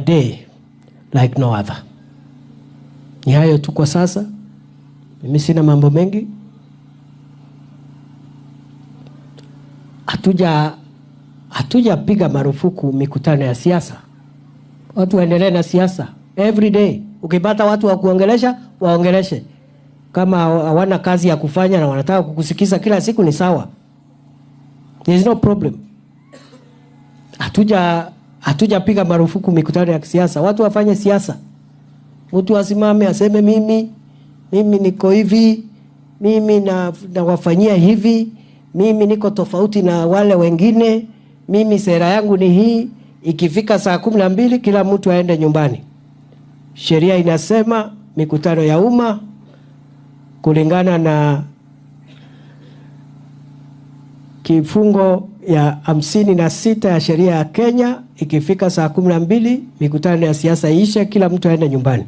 Day like no other. Ni hayo tu kwa sasa. Mimi sina mambo mengi. Hatujapiga marufuku mikutano ya siasa. Watu waendelee na siasa every day. Ukipata watu wa kuongelesha, waongeleshe. Kama hawana kazi ya kufanya na wanataka kukusikiza kila siku ni sawa. There is no problem. Hatujapiga marufuku mikutano ya kisiasa. Watu wafanye siasa. Mtu asimame aseme mimi niko hivi, mimi nawafanyia hivi, mimi niko tofauti na wale wengine, mimi sera yangu ni hii. Ikifika saa 12 kila mtu aende nyumbani. Sheria inasema mikutano ya umma kulingana na kifungo ya 56 ya sheria ya Kenya, ikifika saa 12 mikutano ya siasa iishe, kila mtu aende nyumbani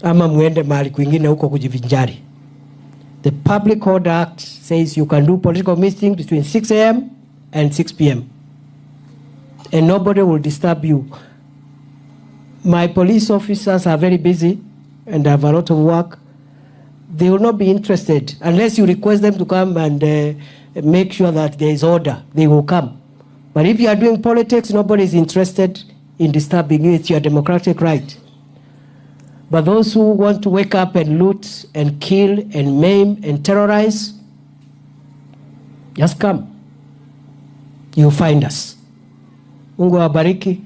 ama muende mahali kwingine huko kujivinjari. The Public Order Act says you can do political meeting between 6 a.m. and 6 p.m. and nobody will disturb you. My police officers are very busy and have a lot of work. They will not be interested unless you request them to come and make sure that there is order. They will come. But if you are doing politics, nobody is interested in disturbing you. It's your democratic right. But those who want to wake up and loot and kill and maim and terrorize, just come. You'll find us. Mungu awabariki.